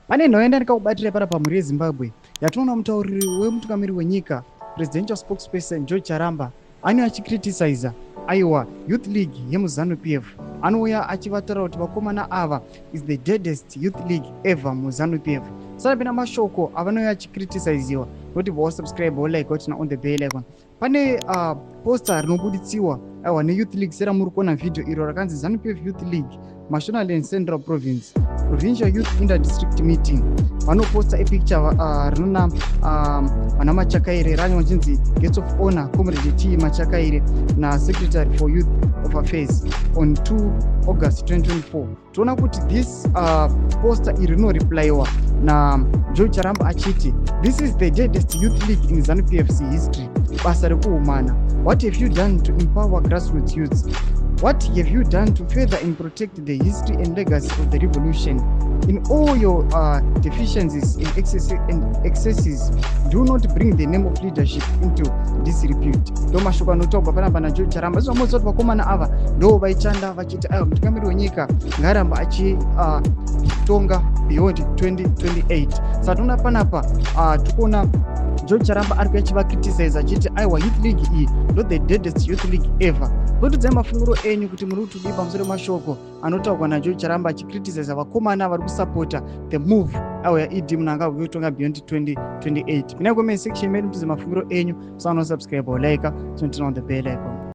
Pane nhau yandandikakubatira para pamhuri yeZimbabwe yatinoona mutauriri wemutungamiri wenyika, presidential spokesperson George Charamba, anouya achicriticiza, aiwa, youth league yemuZanu PF. Anouya achivataura kuti vakomana ava is the deadest youth league ever muZanu PF. Sanapinda mashoko avanouya achicriticiziwa nokuti vawasubscribe, wolike, waturn on the bell icon. Pane poster rinobuditsiwa, aiwa, neyouth league seramuri kuona vhidhio iro rakanzi ZANU PF Youth League Mashonaland Central Province Provincial Youth Interdistrict Meeting. Vanoposta ipicture rinona vana Machakaire, ranyo vachinzi guest of honor Comrade T Machakaire nasecretary for youth of affairs on 2 August 2024. Toona kuti this poster iri rinoreplyiwa naGeorge Charamba achiti, "This is the deadest youth league in ZANU PF's history. Basa rekuhumana. What have you done to empower grassroots youths? What have you done to further and protect the history and legacy of the revolution? In all your deficiencies and excesses, do not bring the name of leadership into disrepute." Ndo mashoko anotaurwa panapa naGeorge Charamba. Izvo kuti vakomana ava ndo vaichanda vachiti, aiwa, mutungamiri wenyika ngaaramba achitonga beyond 2028. Saka toona panapa tikuona George Charamba ari kuachivacriticize achiti, aiwa, youth league iyi ndo the deadest youth league ever. Totidzai mafungiro enyu kuti muri kutidii pamusoro mashoko anotaurwa naGeorge Charamba achicriticiza vakomana vari kusapota the move, aiwa, yaED Mnangagwa kutonga beyond 2028. Pinai comment section medu mutize mafungiro enyu. Musaona subscribe or like, turn on the bell icon.